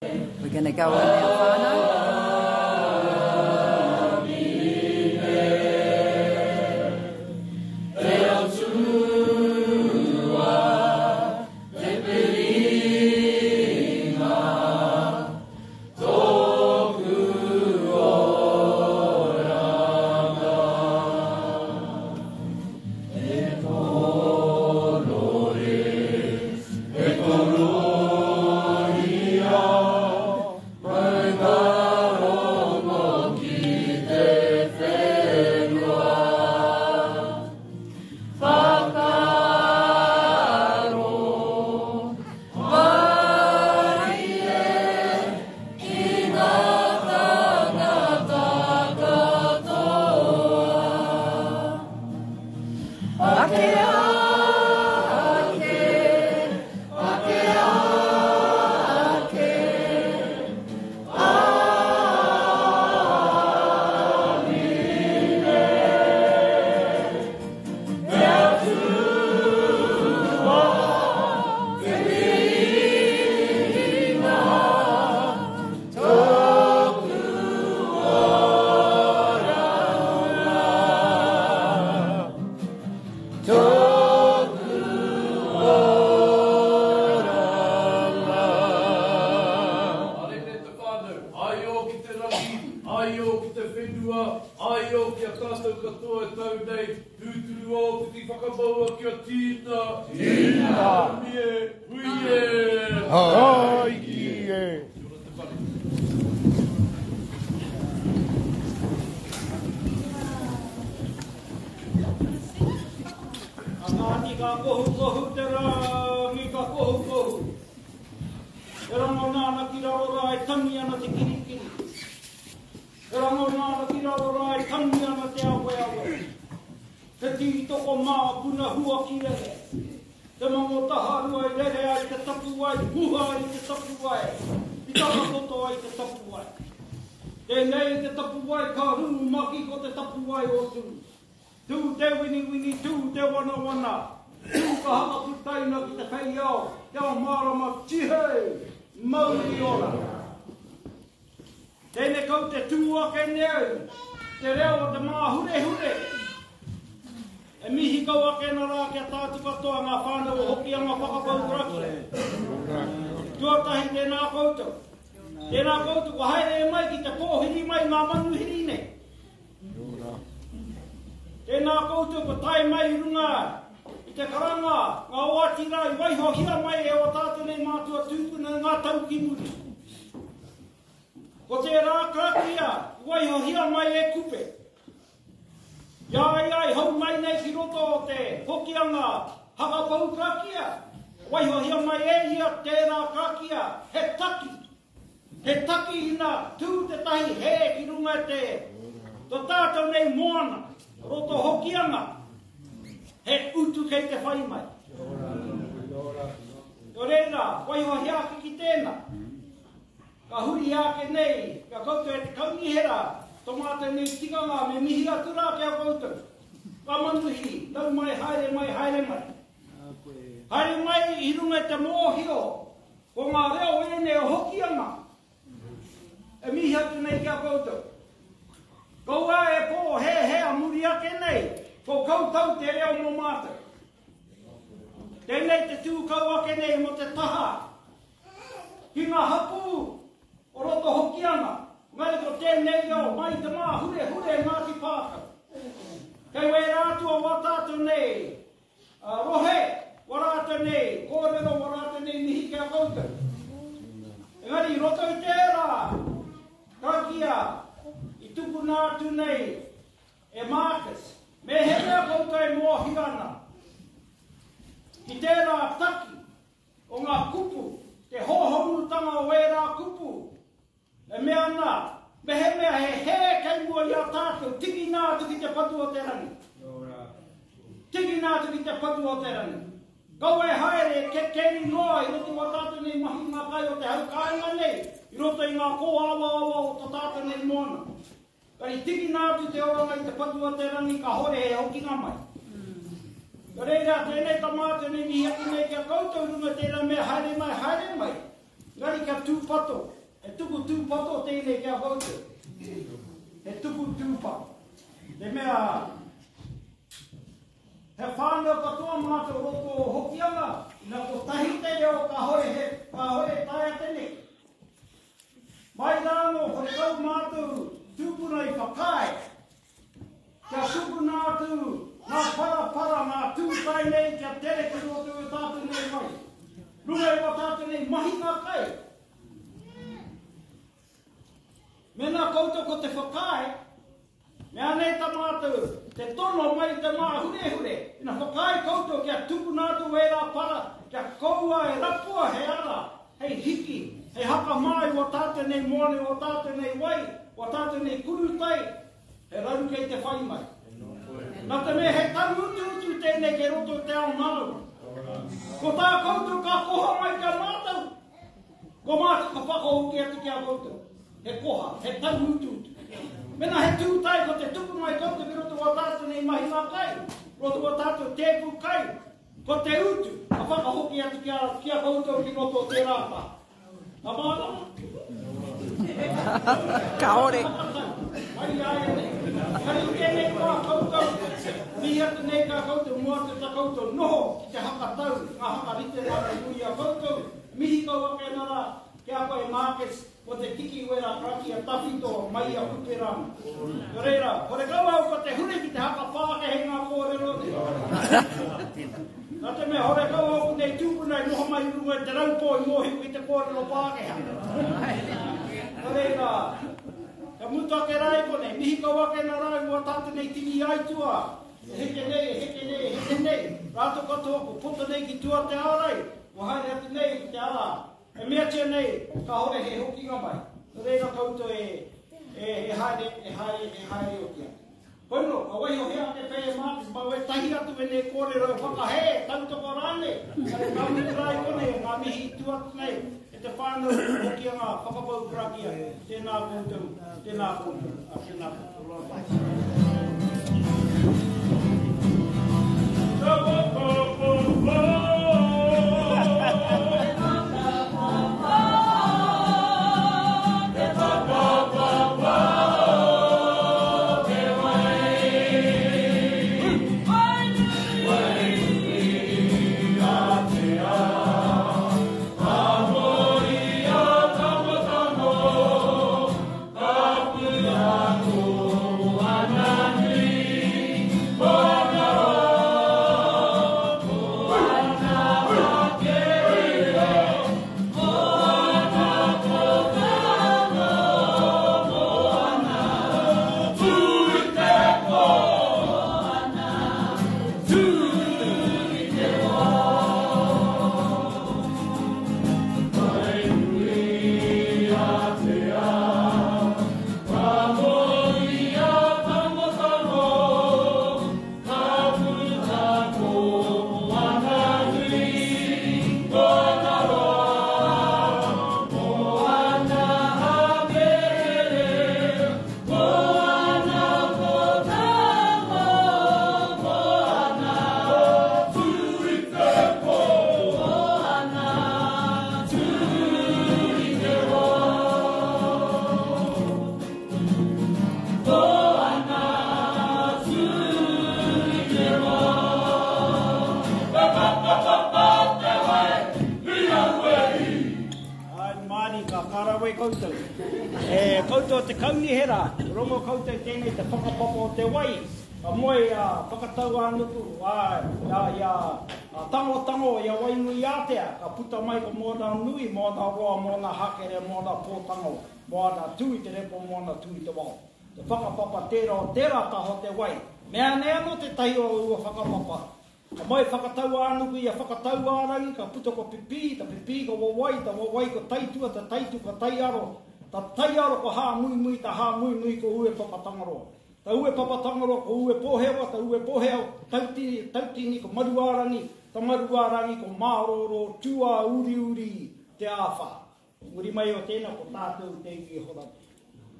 We're going to go in now, whānau. Engari kia tūpato, he tuku tūpato tēnei ki a koutou. He tuku tūpato. Te mea, he whānau katoa mātou roto o Hokianga, ina kotahi te reo kāhore he, kāhore e taea te neke. Mai rā anō, horekau mātou tūpuna i whakaae Kia tukuna atu ngā parapara, ngā tūtai nei kia tere ki roto i o tātou nei wai. Runga i wā tātou nei mahinga kai. Mēnā koutou ko te whakaae, me anei tā mātou te tono mai i te māhurehure, ina whakaae koutou kia tukuna atu ērā para, kia koua e rapua he ara hei hiki, hei hakamā i wā tātou nei moana, i wā tātou nei wai, wā tātou nei kurutai, He raru kei te whai mai. Nā te mea he tauutuutu tēnei kei roto i te ao Māori. Ko tā koutou ka koha mai ki a mātou, ko mātou ka whakahoki atu ki a koutou. He koha, he tauutuutu. Mena he tūtai ko te tuku mai koutou ki roto wā tātou nei mahinga kai, roto wā tātou tēpu kai, ko te utu ka whakahoki atu ki a, ki a koutou ki roto o tērā taha. Ka mārama? Kāore. Mai i a ia nei. Kari i tēnei wā koutou, mihi atu nei kā koutou mō atu ta koutou noho ki te hakatau, ngā hakaritenga kei muri i a koutou, mihi kau ake ana rā ki a koe Marcus ko te tiki wera karakia tawhito mai i a Kupe rānō. Nō reira, horekau au ko te huri ki te hakapākehei ngā kōrero nei. Nā te mea horekau ōku nei tūpuna i noho mai i runga i te raupō i mōhio ki te kōrero Pākehā. Nō reira, kia mutu ake rā i konei, mihi kau ake nā rā i mua tātou nei tini aituā, e heke nei, e heke nei, e heke nei, rātou katoa ko poto nei ki tua te ārai, kua haere atu nei ki te ara e meatia nei kāore he hokinga mai. Nō reira koutou e, e, e haere, e haere, e haere oti ake. Koino, ka waiho hea ake pea e Marcus mā wētahi atu ēnei kōrero e whakahē, e tautoko rānei, engari ka mutu rā i konei ngā mihi i tū atu nei e te whānau o Hokianga Whakapau Karakia, tēnā koutou, tēnā koutou, ā, tēnā koutou. Ai Māori, ka karawe koutou. E koutou te kaunihera, rongo koutou tēnei te whakapapa o te wai, ka moe a Whakatau-ā-nuku, ā, i a Tangotango, i a Wainuiātea, ka puta mai ko Moana Nui, Moana Roa, Moana Hakere, Moana Pōtango, Moana Tū i te repo, Moana Tū i te wao. Te whakapapa tērā o tērā taha o te wai. Mea nei anō tētahi o aua whakapapa. Ka moe Whakatau-ā-nuku i a Whakatau-ā-rangi, ka puta ko Pipī, ta Pipī ko Wawai, ta Wawai ko Taitua, ta Taitu ko Taiaro, ta Taiaro ko Hāmuimui, ta Hāmuimui ko Uepapatangaroa. Ta Uepapatangaroa ko Uepōhewa, ta Uepōhewa, Tautini, Tautini ko Maruārangi, ta Maruārangi ko Mārōrō, Tūāuriuri te āwhā. Muri mai o tēnā ko tātou te iwi e hora nei.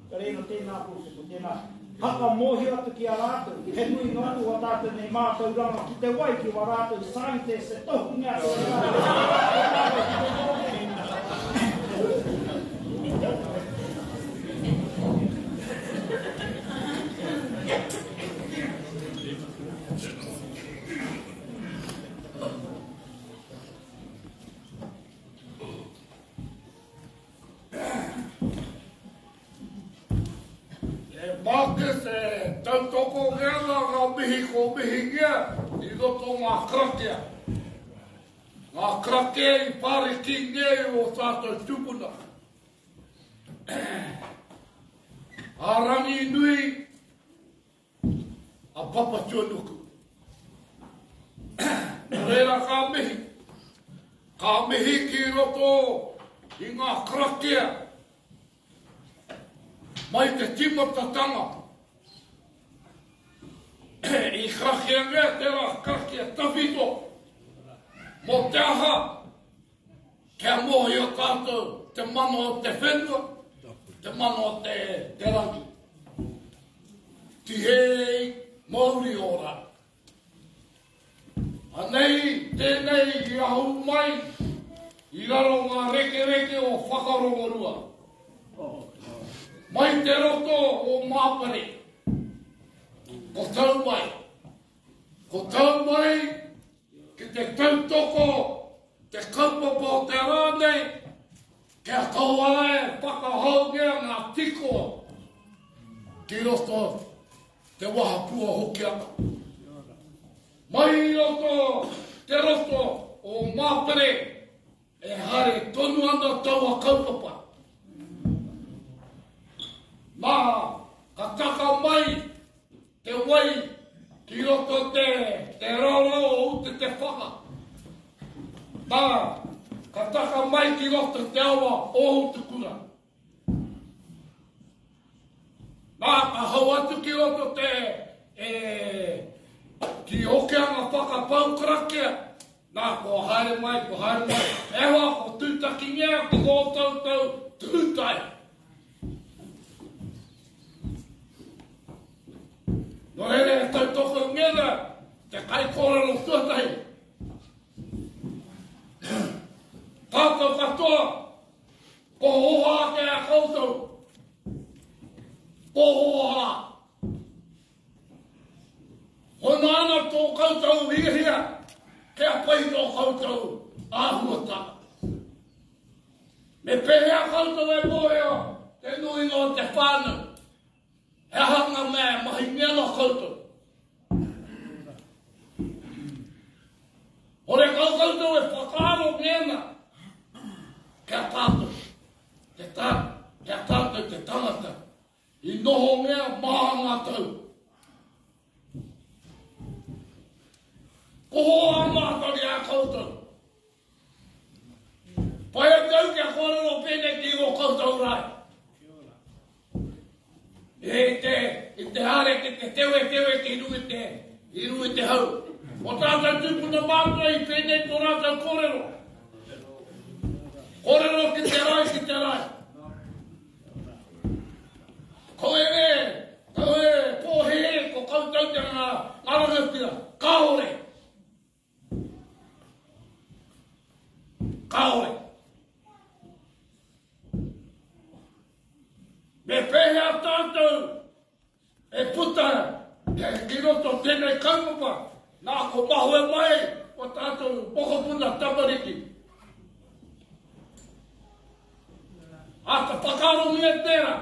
Ka reira tēnā koutou ko tēnā haka mōhio atu ki a rātou, he nui noa atu wā tātou nei mātauranga ki te wai, ki wā rātou scientists e tohunga atu ki a rātou. Marcus e tautokongia ana ngā mihi ko mihingia i roto ngā karakia. Ngā karakia i pārekingia i ō tātou tūpuna. A Ranginui, a Papatuanuku. Nō reira ka mihi. Ka mihi ki roto i ngā karakia Mai te timatatanga i karakiangia tērā karakia tawhito mō te aha kia mōhio tātou te mana o te whenua, te mana o te, te rangi. Tihei mauri ora. Anei tēnei i ahu mai i raro ngā rekereke o Whakarongorua. Mai te roto o Māpare, ko tau mai. Ko tau mai ki te tautoko te kaupapa o te rā nei, kia kaua e whakahoungia ngā tiko ki roto Te wahapū o Hokianga. Mai i roto te roto o Māpere e haere tonu ana taua kaupapa. Nā, ka taka mai te wai ki roto te, te raorao o Ute Te Whanga. Nā, ka taka mai ki roto te awa o Utukura. Nā, ka hou atu ki roto te, e, ki Hokianga whakapau karakia. Nā, kua haere mai, kua haere mai. E hoa, ko tūtakingia ki ngō tautau tūtai. Nō reira e tautokongia ana te kaikōrero tuatahi. Tātou katoa, Ko hoha ake a koutou. Ko hoha. Hona ana tō koutou hiahia kia pai tō koutou āhuatanga. Me pēhea koutou e mōhio te nuinga o te whānau? He aha ngā mea e mahingia ana koutou? Horekau koutou e whakaaro mēnā kia tātou, te tā, kia tātou te tangata i nohongia maha ngā tau. Ko hoa mātou i a koutou. Pai atu au kia kōrero pēnei ki ō koutou rae. I te, i te haere ki te tewetewe ki runga i te, i runga i te hau. O tātou tūpuna mātua i pēnei tō rātou kōrero. Kōrero ki te rae, ki te rae. Ko e, ko e, pōhēhē, ko koutou te ngā, ngā rangatira. Kāore. Kāore. Me pēhea tātou e puta ki roto tēnei kaupapa, nā ko mahue mai o tātou mokopuna tamariki. Āta whakaarongia tērā.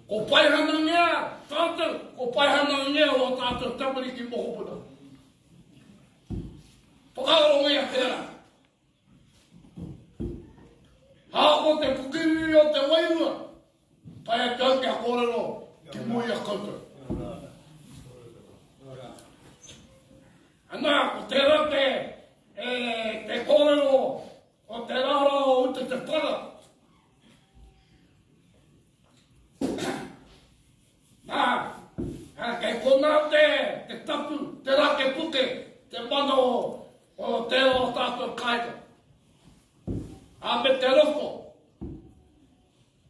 Ko paihanangia tātou, ko paihanangia o tātou tamariki mokopuna. Whakaarongia tērā. Hāko te pukiwiri o te wairua, pai atu au kia kōrero ki mua i a koutou. Ana, ko tērā te, e, te kōrero o te rara o Ute Te Para. Nā, kei konā te, te tapu, te rakepuke, te mana o, o tērā o tātou kāinga. Ā, me te roto.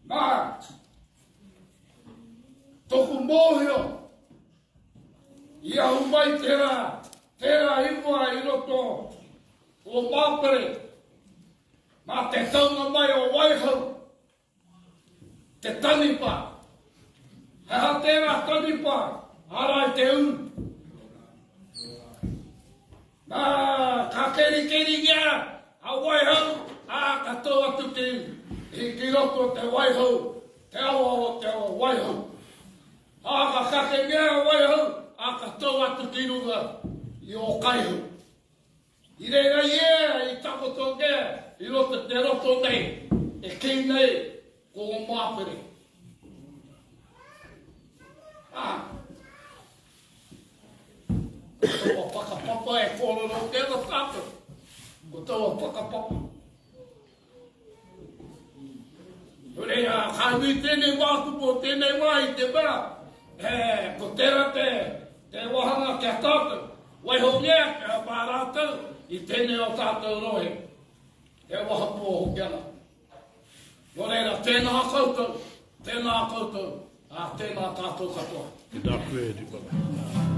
Nā, toku mōhio, i ahu mai tērā, tērā ingoa i roto o Māpere, nā te taunga mai o Waihau, Te taniwha. He aha tērā taniwha? Ārai te uru. Nā, ka kerikeringia a Waihau, ā, ka tau atu ki, ki roto te Waihau. Te awa o te awa Waihou. Ā, ka kakengia a Waihou, ā, ka tau atu ki runga i Ōkaihau. I reira ia i takoto nge i roto te roto nei e kī nei ko Ōmāpere. Ā, ko taua whakapapa e kōrero te ana tātou, ko taua whakapapa. Nō reira, ka nui tēnei wā kupu o tēnei wā i te mea, e, ko tērā te, te wāhanga ki a tātou, waihongia kia mā rātou i tēnei o tātou rohe, he wahapū o Hokianga. Nō reira, tēnā koutou, tēnā koutou, ā, tēnā tātou katoa. Tēnā koe, Ripana.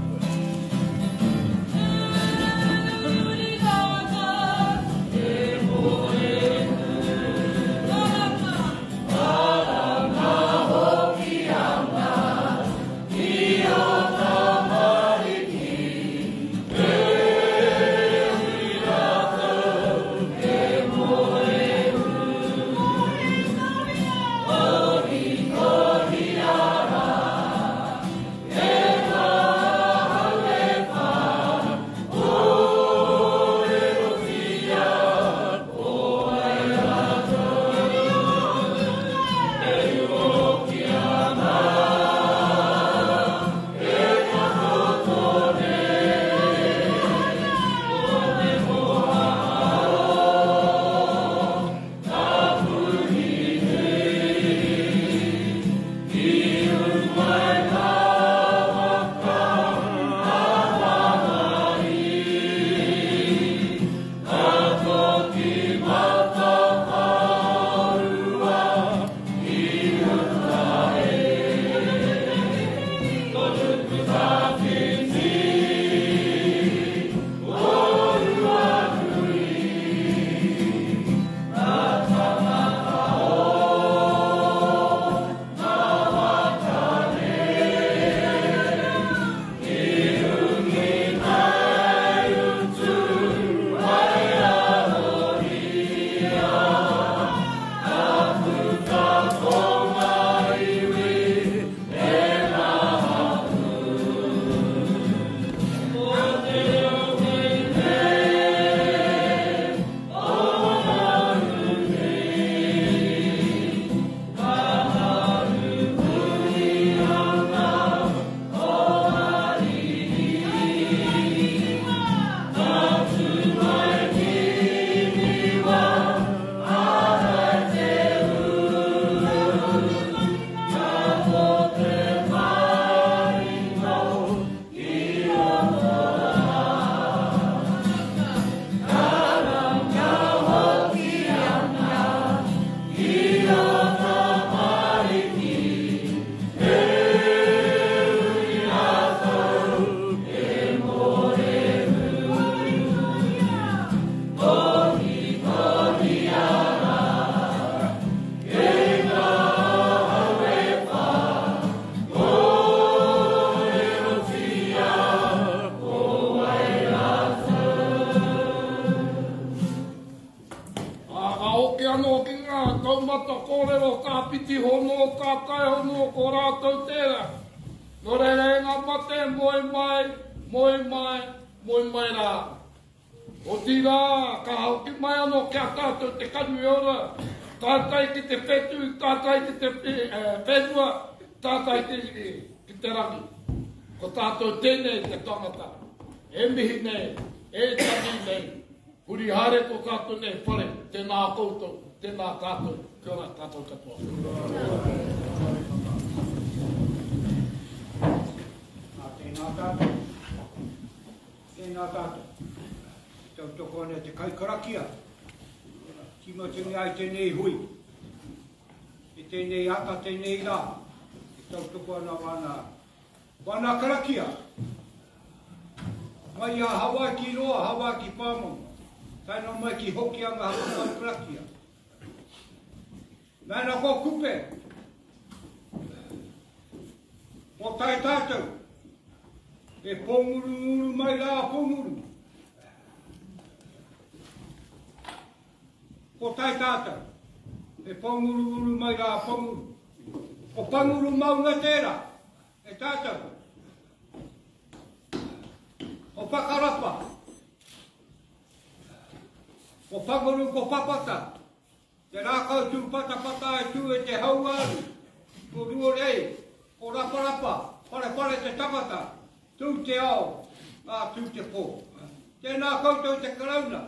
Ā, ka hoki anō ki ngā taumata kōrero tāpiti hono, tātai hono, ko rātou tērā. Nō reira e ngā mate, moe mai, moe mai, moe mai rā. Otirā, ka hoki mai anō ki a tātou te kanu e ora, tātai ki te whetū, tātai ki te whenua, tātai ki te rangi. Ko tātou tēnei te tangata e mihi nei, e tangi nei, Huri haere tō tātou nei whare, tēnā koutou, tēnā tātou, kia ora tātou katoa. Nā, tēnā tātou, tēnā tātou. Tautoko ana te kaikarakia, tīmatangia ai tēnei hui, i tēnei ata, tēnei rā, e tautoko ana wāna Wana karakia, mai i a Hawaiki Roa, Hawaiki Pāmono, tae noa mai ki Hokianga Hawaiki Karakia. Mēnā ko Kupe, ko tai tātou, e pōngurunguru mai rā pōnguru. Ko tai tātou, e pōngurunguru mai rā pōnguru. Ko Panguru maunga tērā, e tātou. Ko Whakarapa. Ko Panguru ko Papata. Te rākau tūpatapata e tū e te hauāru. Ko Ruarei, ko Raparapa, parepare te tangata, tū te ao, ā, tū te pō. Tēnā koutou te Karauna.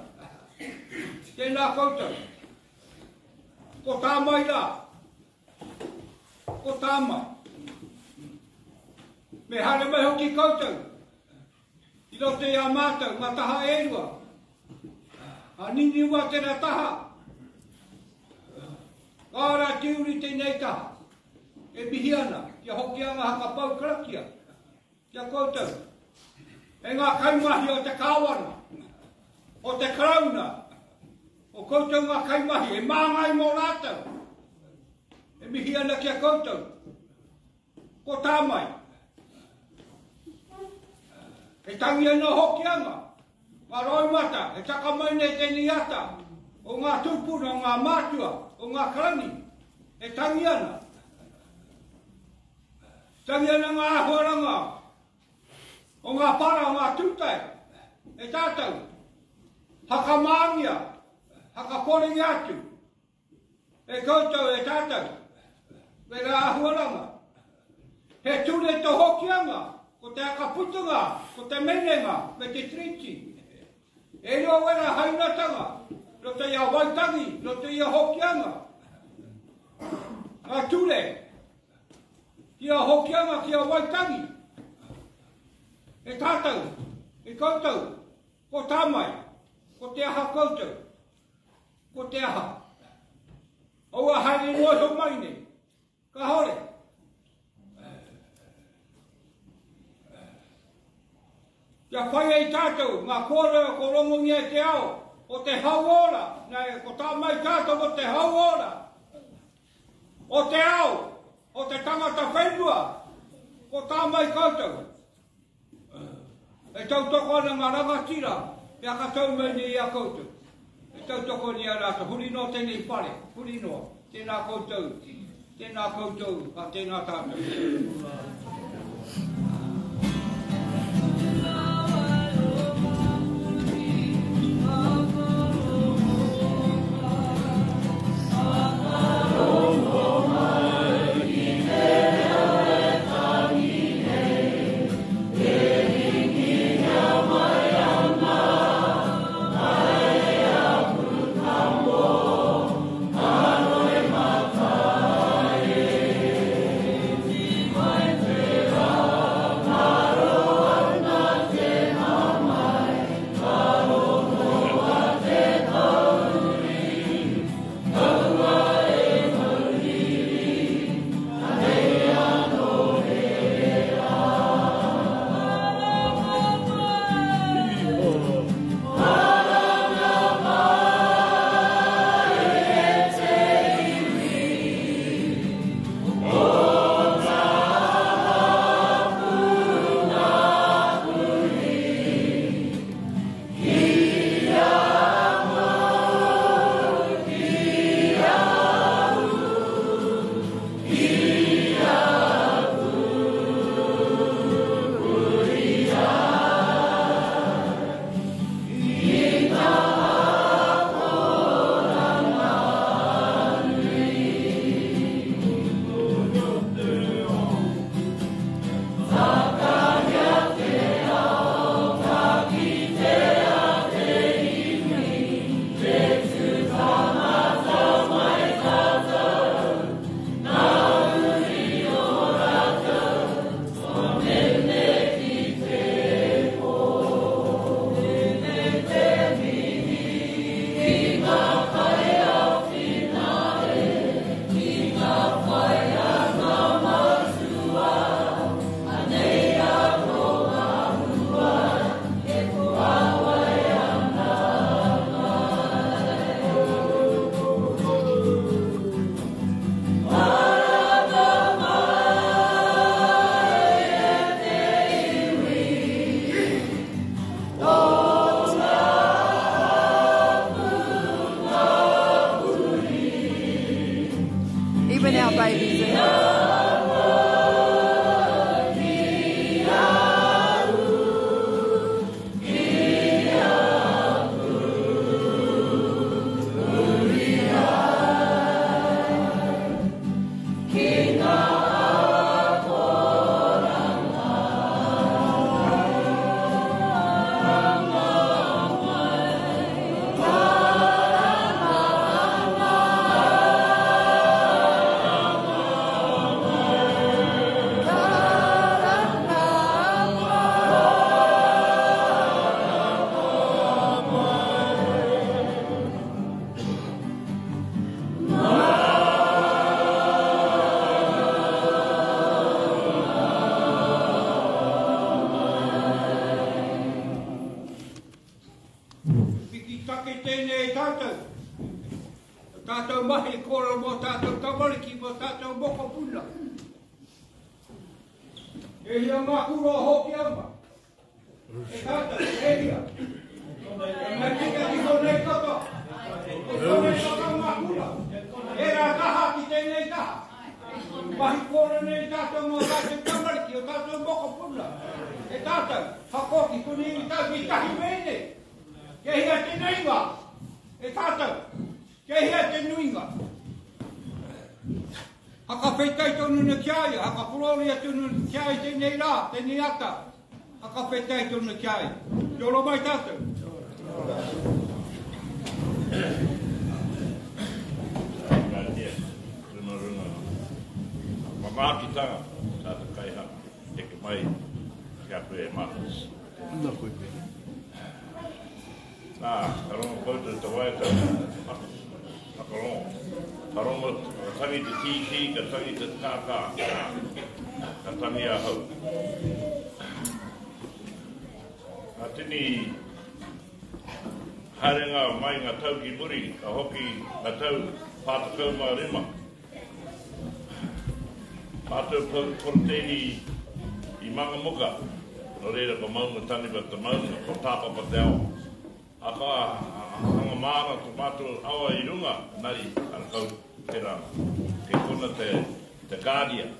Tēnā koutou. Ko tā mai rā. Ko tā mai. Me haere mai hoki koutou i roto i a mātou, ngā taha e rua. A niniua tērā taha. Kāra te uri tēnei taha. E mihi ana kia Hokianga hakapau karakia ki a koutou. E ngā kaimahi o te kāwana, o te Karauna, o koutou ngā kaimahi, e māngai mō rātou. E mihi ana ki a koutou. Ko tā mai. He tangi anō Hokianga, ngā roimata, he taka mai nei tēnei ata, o ngā tūpuna, o ngā mātua, o ngā karani, e tangi ana. Tangi ana ngā āhuaranga o ngā para, o ngā tūtae, e tātou, hakamāngia, hakaporingia atu, e koutou, e tātou, me ngā āhuaranga. He ture tō Hokianga, ko te aka putunga, ko te menenga, me te Tiriti. E rua wera hainatanga, roto i a Waitangi, roto i a Hokianga. Ngā ture, ki a Hokianga, ki a Waitangi. E tātou, e koutou, ko tā mai, ko te aha koutou, ko te aha. Aua haere noa iho mai nei, kāhore. Kia whai ai tātou ngā kōrero ko rongongia e te ao, o te hauora, nei, ko tā mai tātou ko te hauora, o te ao, o te tangata whenua, ko tā mai koutou. E tautoko ana ngā rangatira, e akatau mai nei i a koutou. E tautoko nei a rātou, huri noa tēnei whare, huri noa, tēnā koutou, tēnā koutou, a tēnā tātou. Even our babies are Tātou mahi kōrero mō tātou tamariki, mō tātou mokopuna. E hia ngā kura o Hokianga? E tātou, e hia. E mai tika ki konei katoa. E konei katoa ngā kura. Ērā taha ki tēnei taha. Mahi kōrero nei tātou mō tātou tamariki, o tātou mokopuna. E tātou, hakoki, kuni i tātou i tahi me ēnei. Kei hea te nuinga? E tātou, kei hea te nuinga? Hakawhetai tonu na ki a ia, hakapororia tonu na ki a ia tēnei rā, tēnei ata. Hakawhetai tonu na ki a ia. Kia ora mai tātou. Kātia, runga runga manaakitanga tā te kaihanga, heke mai ki a koe e Marcus. Nā koe pēnei. Nā, ka rongo koutou te waiata, whakarongo. Ka rongo, ka tangi te tītī, ka tangi te kākā, ka tangi ahau. Ngā tini haerenga mai ngā tau ki muri, ka hoki ngā tau 45. Mātou pou porotēhi i Mangamuka, nō reira ko Maunga Taniwha te maunga, ko Tāpapa te awa. A ka hanga māra to mātou awa i runga, engari karakau tērā kei kona te, te Guardian.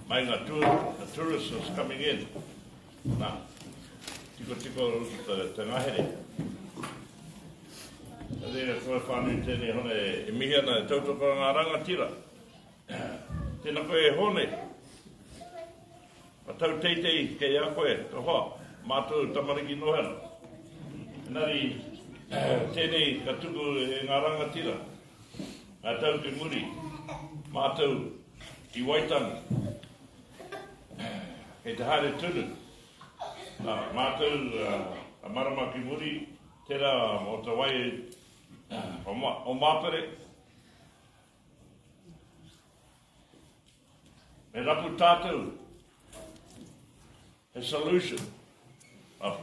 Mai ngā tour, the tourists is coming in. Nā, tikotiko te, te ngahere. Nō reira, koe whānui tēnei hone e mihi ana, e tautoko ngā rangatira. Tēnā koe e Hone. Ka tau teitei kei a koe, to hoa, mātou tamariki nohera. Engari, tēnei ka tuku e ngā rangatira, ngā tau ki muri, mātou i Waitangi, kei te haere tunu. Nā, mātou a marama ki muri, tērā o te wai o Māpere, Me rapu tātou he solution. Oh,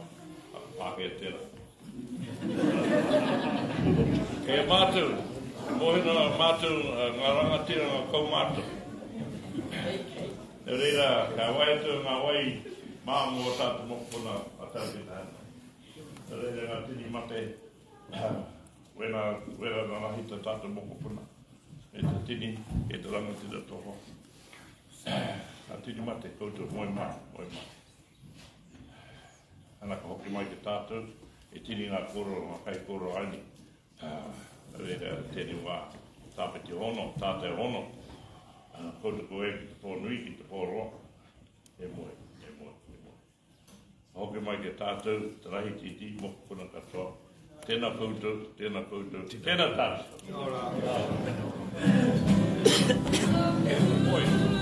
Pākehā tērā. Kei a mātou, mōhio ana mātou ngā rangatira, ngā kaumātua. Nō reira, ka wai atu ngā wai mā mō tātou mokopuna a tau ki te haere. Nō reira ngā tini mate Wera, wera na rahi ta tatou mokopuna, e te tini, e te rangatira toho. Ka tini mate koutou, moe mai, moe mai. Ana ka hoki mai ki tātou, e tini ngā kōrero, ngā kaikōrero aini. Reira, tēnei wā, tāpiti hono, tātai hono, koutou ko e ki te pō nui, ki te pō roa, e moe, e moe, e moe. Hoki mai ki a tātou, te rahi tītī, mokopuna katoa. Tēnā koutou, tēnā koutou, tēnā tātou. Kia ora. E moe.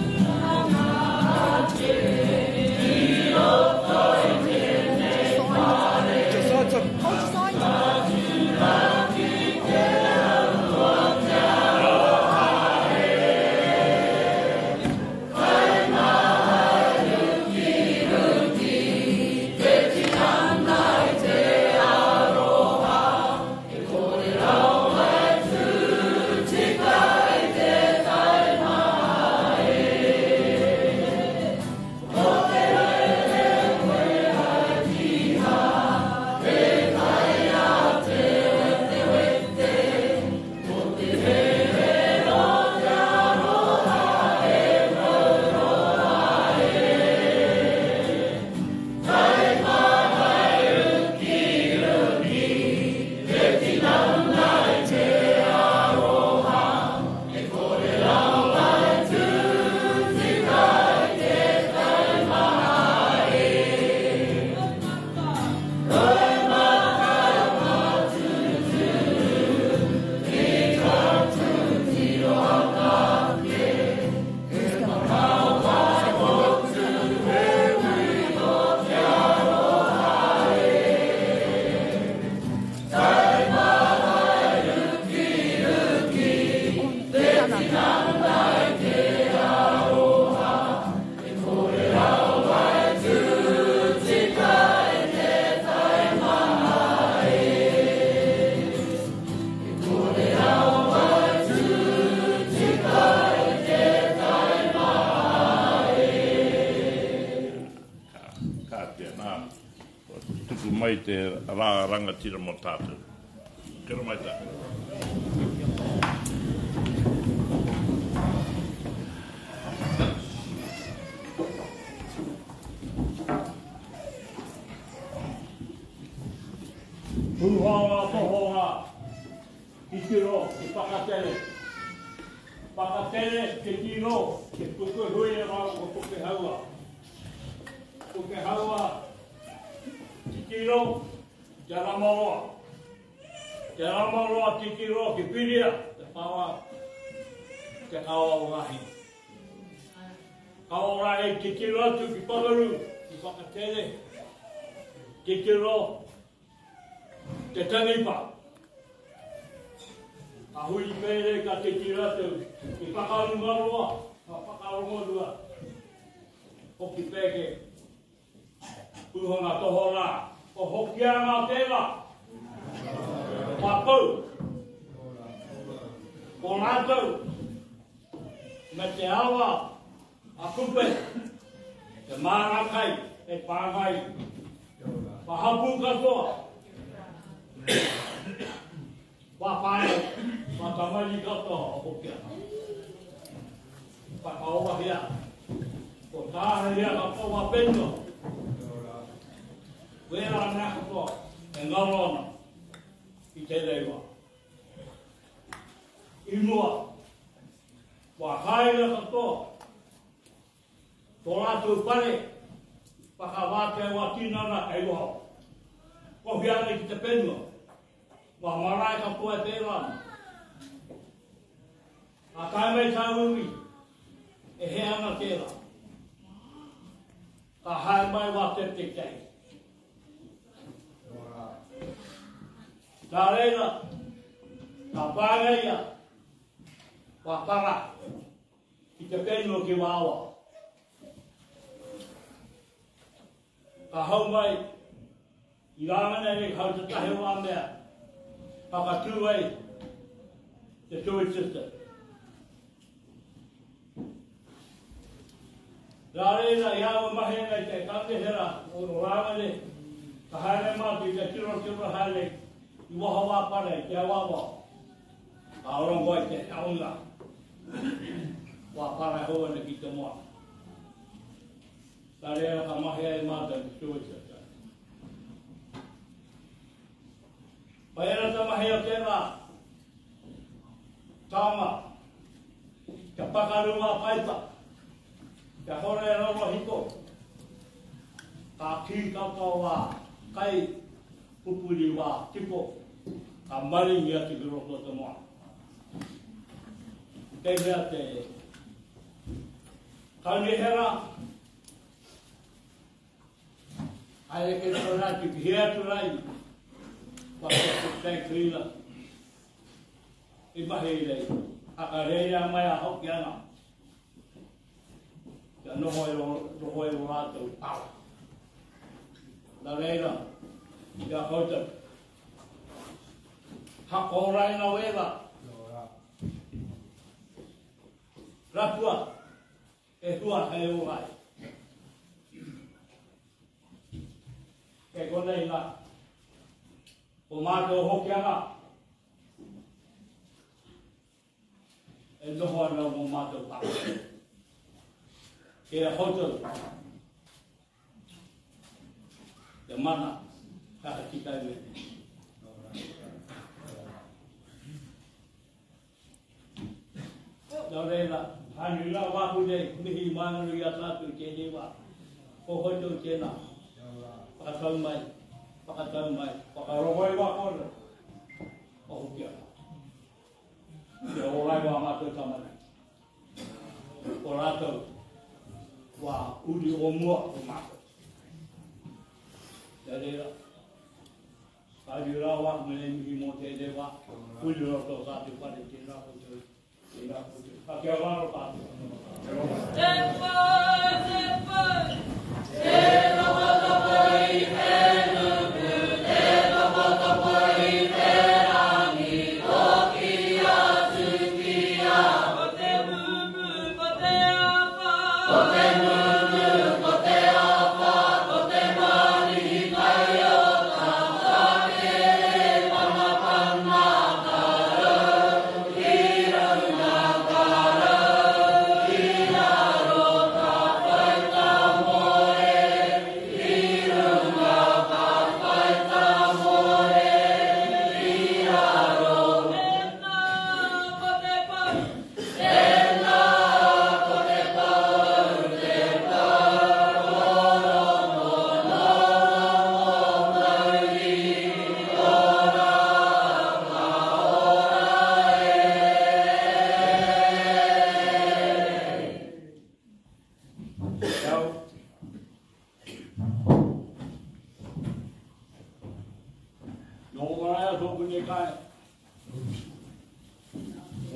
te rā rangatira mō tātou. Kia ora mai tātou. Pūhanga tohonga, titiro ki Whakatere. Whakatere titiro ki Pukehuia rāua ko Pukehaua. Pukehaua titiro ki Te Ramaroa. Te Ramaroa titiro ki Piria, te pawa, te kawa o Rahi. Kawa o Rahi titiro atu ki Pamaru, ki Whakatere. Titiro Te taniwha. Ka hui pērei ka titiro atu ki Whakarungaroa, ka whakarongorua hoki pēke Puhanga tohorā, ko Hokianga tērā. Ka pau. Ko rātou me te awa a Kupe, te māra kai e whāngai. Ka hapū katoa. Wā whānau, wā tamariki katoa o Hokianga. Whakaorahia, ko tāhahia katoa wā whenua. Wērā mea katoa e ngaro ana i tēnei wā. I mua, wā kāinga katoa, Tō rātou whare whakawātea wā tinana kei waho. Kohia ana ki te whenua. Ngā marae katoa e pērā ana. Ka tae mai tauiwi, e hē ana tērā. Ka haere mai wā septic tank. Nā reira, ka pānga ia, wā para. Ki te whenua ki Wāwā. Ka hau mai i rāngana nei hau te tahi o ngā mea whakatū ai te sewage system. Nā reira, i āua mahi ana i te kaunihera o Rāngane, ka haere mātou i te tirotiro haere i waho wāpare i te awaawa. Ka rongo ai te haunga wā parahou ana ki te moana. Nā reira ka mahea e mātou te sewage system. Pai ana te mahi o tērā taonga, kia pakaru ngā paipa, kia hore e rorohiko, ka kī katoa wā kai pupuri wā tipo, ka maringi atu ki roto o te moana. Kei hea te kaunihera, haere kei tōna atu ki hea atu rai, kua te tank cleaner, i mahi i rei, hakarerea mai a Hokianga, kia noho e noho e o rātou para. Nā reira, ki a koutou, Hakoraina wera. Rapua e hua hei ora ai. Kei konei la. Ko mātou Hokianga e noho ana mō mātou pāpā. Kei a koutou te mana ka tika i wēnei. Nō reira, haere rā wāku nei, mihi mānguru i a tātou i tēnei wā. Ko koutou tēnā. Whakatau mai, whakatau mai, whakarongo i wā kōrero. O Hokianga. Kia ora ai wā mātou tamariki. Ko rātou wā uri o mua o mātou. Nā reira, ka uri rawa aku me nei mihi mō tēnei wā, uri rawa tō tātou whare, tēnā koutou, tēnā koutou. Ka kia ora tātou. Te whai, te whai, te tapatapai i te nuku, te tapatapai i te rangi, hoki atu ki a. Ko te mumu, ko te awha. Ko te mumu, ko te awha, ko te marihi kai o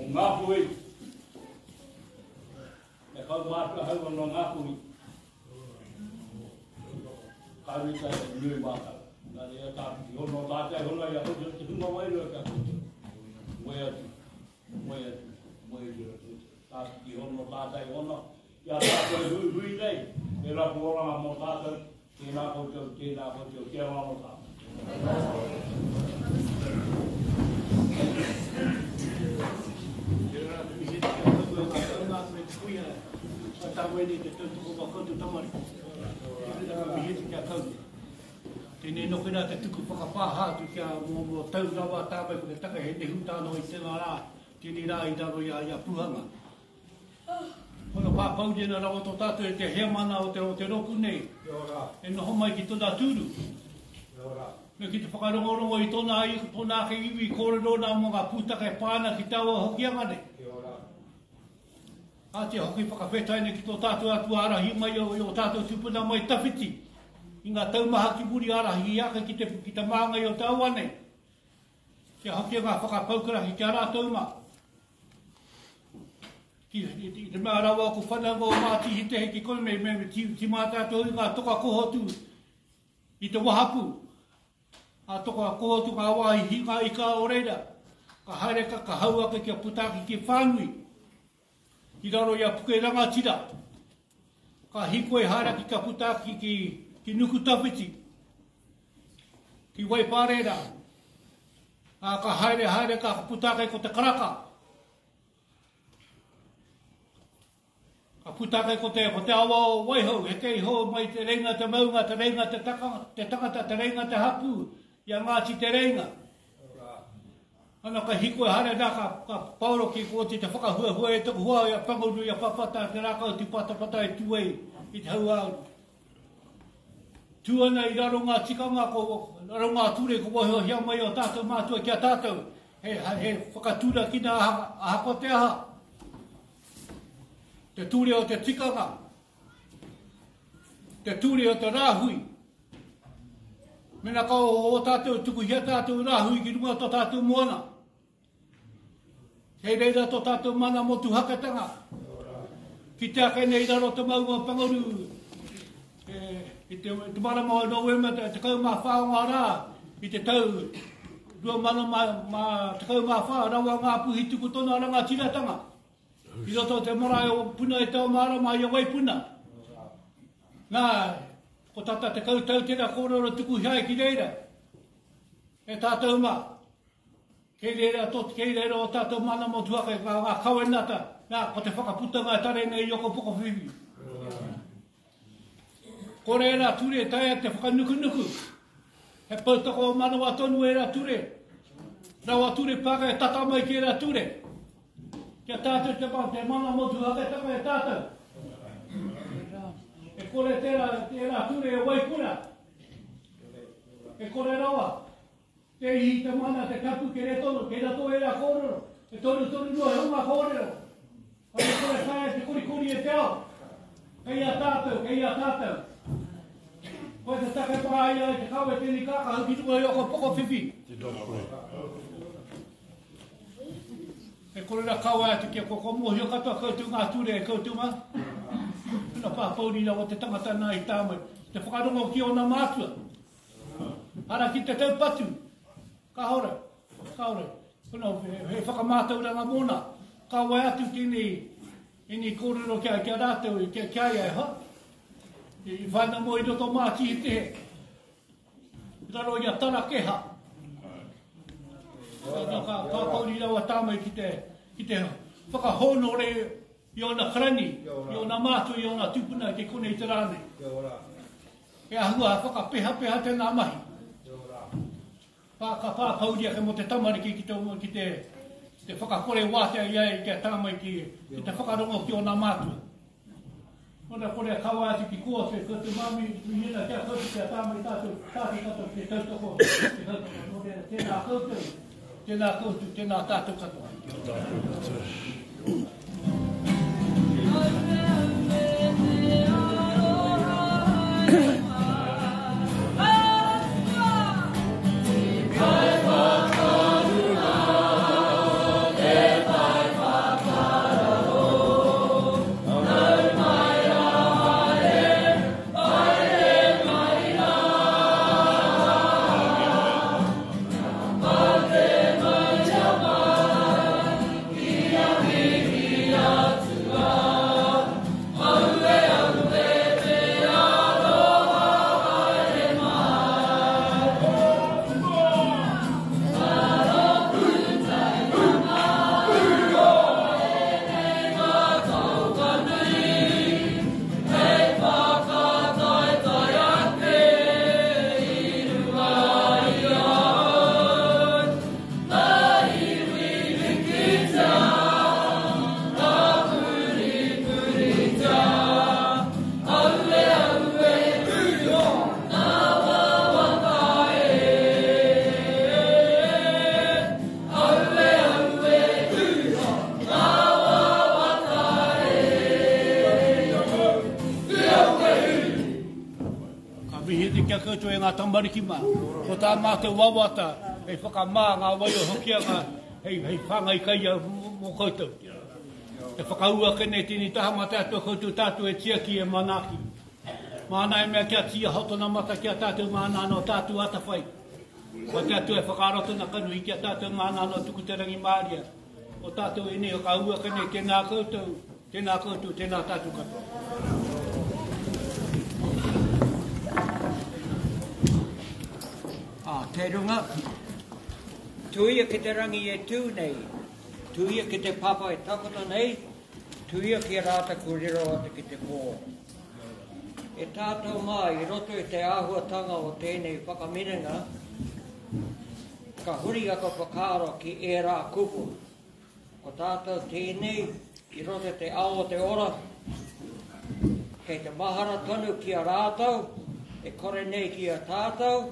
O Ngāpuhi, e kaumātua hau anō Ngāpuhi. Ka rita e nui mātau. Nā reira tāpiti hono tātai hono i a koutou te hunga wairua ki a koutou. Moe atu, moe atu, moe atu a koutou. Tāpiti hono tātai hono i a tātou e huihui nei, e rapu oranga mō tātou, tēnā koutou, tēnā koutou, kia ora anō tātou. Tērā te mihi ki a koutou e ngā taunga atu e te kuia, ka tāwai nei te tautoko mā koutou tamariki. Tērā te mihi ki a koutou. Tēnei noke rā te tuku whakapāha atu kia mō mō tau rawa tāwai ko te take he nehu tāna i tēnā rā, tēnei rā i raro i a, i a Puhanga. Kono pāpouri ana rawa tō tātou e te heamana o te, o te rōpū nei, e noho mai ki tōna tūru. Me ki te whakarongorongo i tōna, i tōna ake iwi kōrero nā mō ngā pūtake e pā ana ki te awa Hokianga nei. Kāti hoki whakawhetai nei ki tō tātou atua ārahi mai o, i o tātou tūpuna mai tawhiti i ngā taumaha ki muri ārahi ake ki te, ki te māngai o te awa nei. Kia hoki ngā whakapaukara ki a rātou mā. Ki, i te mea rawa ko whanaunga o Mātihi Te Hiki kore me, me, me ti, ti mā tātou i ngā toka kohotu i te wahapu. Ngā toka kohotu ngā wāhi hi ngā ika o reira. Ka haere ka, ka hau ake kia puta ake ki whānui. I raro i a Puke Rangatira. Ka hikoi haere ake kia puta ake ki, ki Nukutawhiti. Ki Waipārera. Ā, ka haere, haere, ka puta ake ko te karaka. Ka puta ake ko te, ko te awa o Waihou, heke iho mai te reinga te maunga, te reinga te, taka, te tangata, te reinga te hapū, i a Ngāti Te Reinga. Ana ka hikoi haere nā, ka, ka paoro ki kōti te whakahuahua e taku hoa i a Whanganui, i a Whawhata, te rākau tūpatapata e tū ai i te hauāuru. Tū ana i raro ngā tikanga, ko raro ngā ture ko waihohia mai o tātou mātua ki a tātou, he, he whakatūrakina aha, ahakoa te aha, te ture o te tikanga, te ture o te rāhui. Mena ka o, o tātou, tukuhia tātou rāhui ki runga o tō tātou moana. Kei reira tō tātou mana motuhaketanga. Ki te ake nei raro te maunga o Pangaru, e, i te, te marama o November, te 14 o ngā rā, i te tau 2014, rawa ngā puhi tuku tona rangatiratanga. I roto o te marae o Puna i Te Ao Mārama i a Waipuna. Nā, ko tata 10 tau tērā kōrero tuku hiai ki reira. E tātou mā. Kei reira tō, kei reira ō tātou mana motuhake, ngā, ngā kawenata, nā, ko te whakaputanga e tare nei i Okopokowhiwhi. Kore ērā ture e taea te whakanukunuku. He poutoko o manawa tonu ērā ture. Rawa ture pāka e tata mai ki ērā ture. Kia tātou te, te mana motuhaketanga e tātou. E kore tērā, tērā ture e waipuna. E kore rawa. Te ihi, te mana, te tapu, ke retono, kei roto ērā kōrero, e 32 he hunga kōrero. Kore kore taea te korikori e te ao. Kei a tātou, kei a tātou. Koe te take paraia ai te kawe tēnei kākahu ki runga i oko poko whiwhi. E kore ra kawe atu kia kua mōhio katoa koutou ngā ture e koutou mā. Tuna pāpouri rawa te tangata nā i tā mai. Te whakarongo ki ōna mātua. Ara ki te taupatu, kāore, kāore. Kono, he whakamātauranga mōna. Ka wae atu tēnei, tēnei kōrero kia, kia rātou, kia, kia ia e hoa. I whānau mō i roto mā Tīhitehe. I raro i a Tarakeha. Ka, ka, ka kauri rawa tāmai ki te, ki te whakahōnore i ōna karani, i ōna mātua, i ōna tūpuna ki konei te rā nei. He ahua whakapehapeha tēnā mahi. Pā, ka pāpouri ake mō te tamariki ki te, ki te, te whakakore wātea i a ia kia tā mai ki, ki te whakarongo ki ōna mātua. Kona kore a kawa atu ki kō atu e koutou māmi, mihi ana kia koutou kia tā mai tātou, tātou tātou ki te tautoko, te tautoko. Nō reira, tēnā koutou, tēnā koutou, tēnā tātou katoa. koutou e ngā tamariki mā. Ko tā mātou wawata hei whakamā ngā wai o Hokianga hei, hei whāngai kai ia mō koutou. E whakaū ake nei tēnei taha mā te Atua koutou tātou e tiaki e manaaki. Māna e mea kia tīaho tōna mata ki a tātou māna anō tātou atawhai. Ko te Atua e whakaara tōna kanohi ki a tātou māna anō tuku te rangimāria. O tātou ēnei whakaū ake nei tēnā koutou, tēnā koutou, tēnā tātou katoa. Ā, te runga, tuia ki te rangi e tū nei, tuia ki te papa e takoto nei, tuia ki a rātou kua riro atu ki te pō. E tātou mā i roto i te āhuatanga o tēnei whakaminenga, ka huri aku whakaaro ki ērā kupu. Ko tātou tēnei i roto i te ao o te ora, kei te mahara tonu ki a rātou, e kore nei ki a tātou,